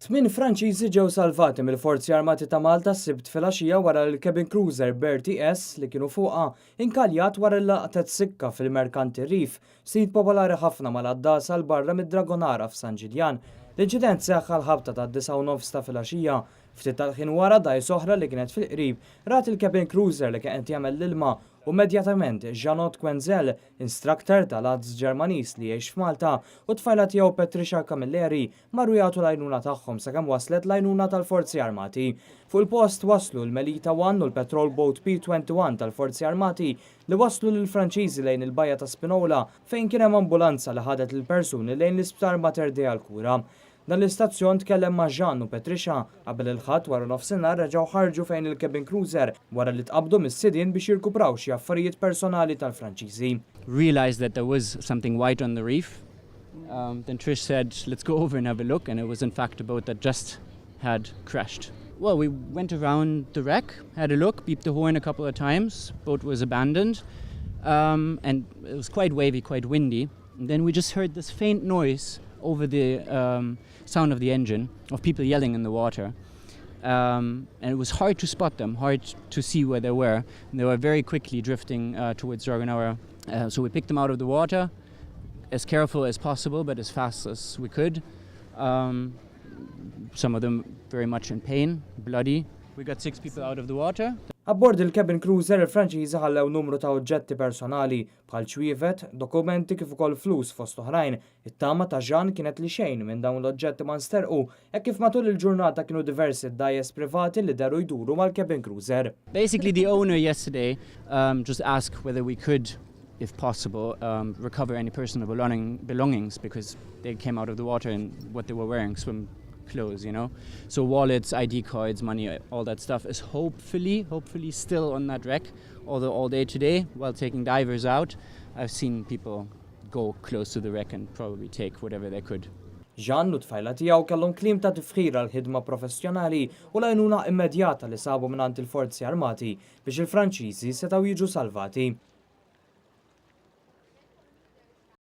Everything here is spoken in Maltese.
Tmin Franċiżi ġew salvati mill-Forzi Armati ta' Malta s-Sibt filgħaxija wara li l-cabin cruiser Bertie S li kienu fuqha inkaljat wara li laqtet sikka fil-Merkanti Reef, sit popolari ħafna mal-għaddasa 'l barra mid-Dragonara f'San Ġiljan. L-inċident seħħ għall-ħabta tad-9:30 ta' filgħaxija. Ftit tal-ħin wara dgħajsa oħra li kienet fil-qrib rat il-cabin cruiser li kien qed jagħmel l-ilma u immedjatament Jeannot Quenzel, instructor tal-għadds Ġermaniż li jgħix f'Malta, u t-tfajla tiegħu Patricia Camilleri marru jagħtu l-għajnuna tagħhom sakemm waslet l-għajnuna tal-Forzi Armati. Fuq il-post waslu l-Melita One u l-Patrol Boat P21 tal-Forzi Armati li wasslu lill-Franċiżi lejn il-Bajja ta' Spinola fejn kien hemm ambulanza li ħadet lill-persuni lejn l-Isptar Mater Dei għall-kura. Dan l-istazzjon tkellem ma' Jean u Patricia qabel il-Ħadd wara nofsinhar reġgħu ħarġu fejn il-cabin cruiser wara li tqabbdu mis-sidien biex jirkupraw xi affarijiet personali tal-Franċiżi. Realized that there was something white on the reef. Then Trish said, "Let's go over and have a look," and it was in fact a boat that just had crashed. Well, we went around the wreck, had a look, beeped the horn a couple of times. Boat was abandoned, and it was quite wavy, quite windy. And then we just heard this faint noise over the sound of the engine of people yelling in the water. And it was hard to spot them, hard to see where they were. And they were very quickly drifting towards Dragonara. So we picked them out of the water, as careful as possible, but as fast as we could. Some of them very much in pain, bloody. We got six people out of the water. Abbord il-cabin cruiser il-Franċiżi ħallew numru ta' oġġetti personali bħal ċwievet, dokumenti kif ukoll flus fost oħrajn. It-tama ta' Jean kienet li xejn minn dawn l-oġġetti ma nsterqu hekk kif matul il-ġurnata kienu diversi dgħajjes privati li dehru jduru mal-cabin cruiser. Basically, the owner yesterday just asked whether we could, if possible, recover any personal belongings because they came out of the water in what they were wearing, swim clothes. So wallets, ID cards, money, all that stuff is hopefully still on that wreck. Although all day today, while taking divers out, I've seen people go close to the wreck and probably take whatever they could. Jean u t-tfajla tiegħu kellhom kliem ta' tifħir għal ħidma professjonali u l-għajnuna immedjata li sabu mingħand il-Forzi Armati biex il-Franċiżi setgħu jiġu salvati.